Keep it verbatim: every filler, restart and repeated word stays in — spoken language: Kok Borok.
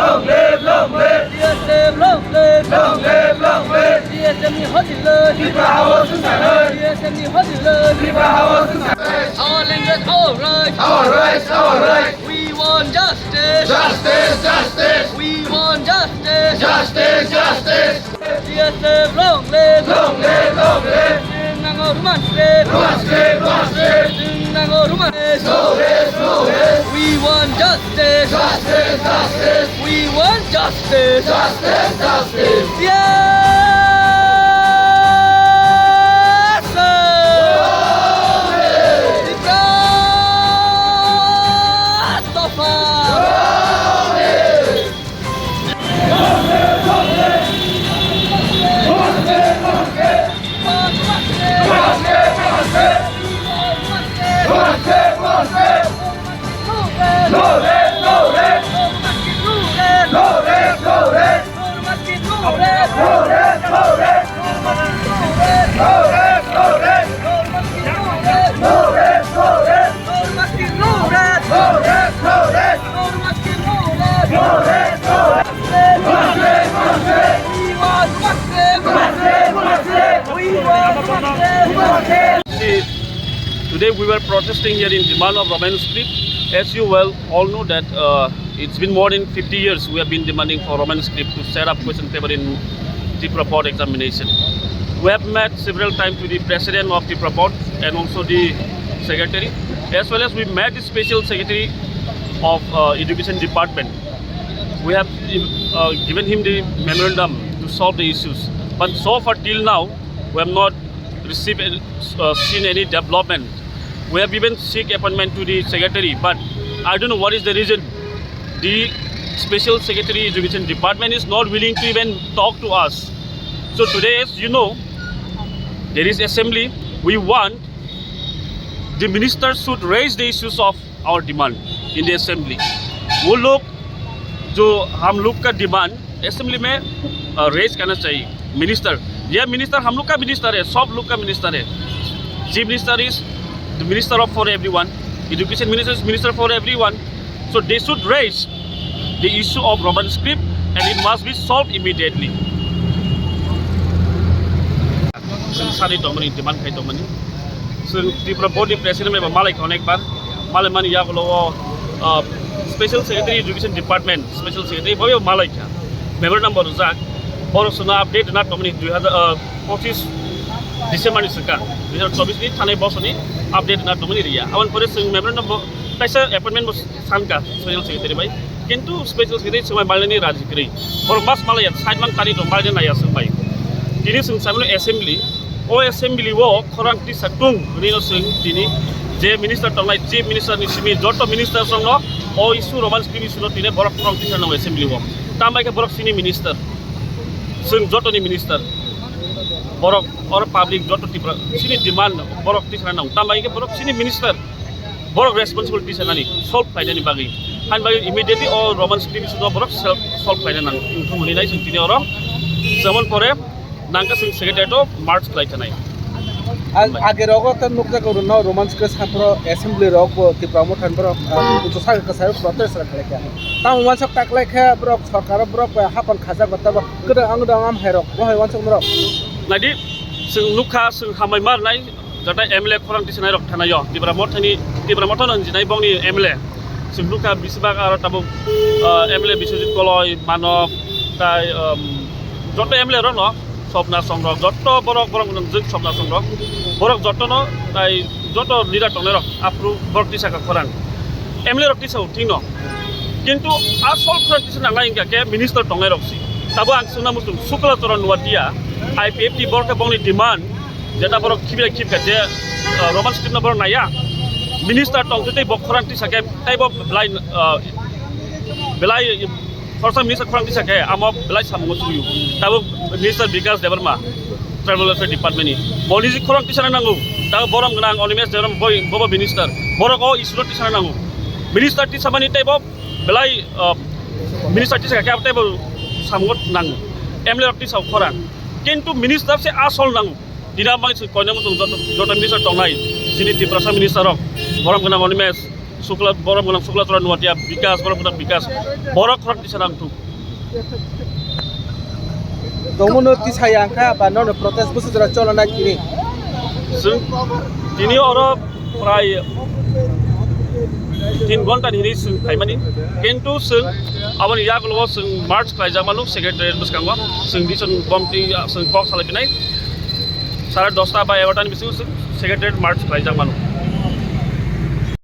Long live, long live. T S F long live. Long live, long live. T S F ni hojiloi. Tripura hawa sung sanoi. T S F ni hojiloi. Tripura hawa sung sanoi. Our language, our rights. Our rights, our rights. We want justice. Justice, justice. We want justice. Justice, justice. T S F long live. Long live, long live. Chwng nango Roman script. Roman script, Roman script. Chwng nango Roman script. No rest, no rest. We want justice. Justice, justice. We want justice. Justice, justice. Yes, sir. Long live. Tipra Dopha. Long live. See, today we were protesting here in demand of Roman script. As you well all know that, uh, it's been more than fifty years we have been demanding for Roman script to set up question paper in Tripura board examination. We have met several times to the president of Tripura board and also the secretary, as well as we met the special secretary of, uh, education department. We have, uh, given him the memorandum to solve the issues, but so far till now we have not received, uh, seen any development. We have even seek appointment to the secretary, but I don't know what is the reason. The special secretary education department is not willing to even talk to us. So today, as you know, there is assembly. We want the minister should raise the issues of our demand in the assembly. वो लोग जो हम लोग का demand assembly में, अ, रेज करना चाहिए। मिनिस्टर, ये मिनिस्टर हम लोग का मिनिस्टर है, सब लोग का मिनिस्टर है। Chief minister is the minister of, for everyone. Education minister is minister for everyone. So they should raise the issue of Roman script and it must be solved immediately. Chwng sari tongmani, demand khai tongmani. Chwng Tripura board ni president bai bo malai kha onek bar. Malai mani yagulo o, uh, special secretary education department, special secretary bo malai kha. Memorandum bo rwjak. Borok chwngno update rwna tongmani dui hazar, uh, pochis December ni swkang, dui hazar chobis ni thanai bosor ni update rwna tongmani riya. Aboni pore chwng memorandum bo kaisa appointment bo sanka special secretary bai, kintu special secretary swmai malani raji kwrwi. Borok mas malaya side man tari rok malani naya swng bai. Tini swng samino assembly, o assembly o khorang tisa tung rino swng tini je minister tongnai, chief minister ni simi joto minister songno o issue Roman script issue no tini borok khorang tisa nango assembly o. Tambai khe borok sini minister, swng joto ni minister, borok or public joto Tripura sini demand borok tisa nango. Tambai khe borok sini minister. Borok responsibility sanani solve khlainani bagwi. Hani bagwi immediately o Roman script issue no borok self solve khlaina nang thumuni nai sing tini oro. Jemon pore nangka sing secretary to merge khlai thanai. Age rogo ta nukjago runo Roman script sapro assembly rok bo Tipra Motha ni borok, ah, kuchu saka kwcharo protest rok khlai kha. Tamo wansok ta khlai kha borok sorkar borok hapan khajak ba tabo kwdang ang dang am hai rok bo hai wansok borok. Naidi, chwng nukha, chwng hambai marnai. Jata M L A khorang tisanai rok thanaio, Tipra Mothani, Tipra Mothano hinjinai bongni M L A. Chwng nukha bisibak aro tabuk, ah, M L A Biswajit Koloi, Manok, tai, um, joto M L A rokno, Swapna Songrok, joto borok, borok nwngjwk Swapna Songrok, borok jotono, tai joto leader tongnai rok, aphuru borok tisaka khorang. M L A rok tisao thikno. Kintu asol khorang tisa nangnai hingkha khe minister tongnai rok si. Tabo ang swngna muchung Sukla Charan Noatia, I P F T borok khe bongni demand, Jeta borok khibira khibka je, uh, Roman script no borok naiya. Minister tong tei bo khorang tisa khe tei bo belai, uh, belai khorsa minister khorang tisa khe amo belai samungo chuyu. Tabo Minister Bikash Debbarma, Tribal Welfare Department ni. Boni ji khorang tisa nango. Tabo borom gnang Animesh Debbarma boi bobo minister. Borok o issue no tisa nango. Minister tisa mani tei bo belai, uh, minister tisa khe tei bo samungo nango. M L A rok tisa khorang. Kintu minister se asol nango. Tini ang bai koinai muchung joto, joto minister tongnai, chini Tiprasa minister rok, borom gwnang Animesh, Sukla, borok gwnang Sukla Chora Nuatia Bikas, borok gwnang Bikas, borok khorang tisa nang thung. Tongmano tisaya wngkha ba nono protest busu jora cholona kiri. Chwng tini oro prai tin ghonta ni hinwi chwng phaimani, kintu chwng aboni yagulo chwng march khlaijak mano secretariat bwskango, chwng di chwng bomti chwng kok salai phinai sare dosta ba egarota ni bisingo chwng secretariat march khlaijak mano.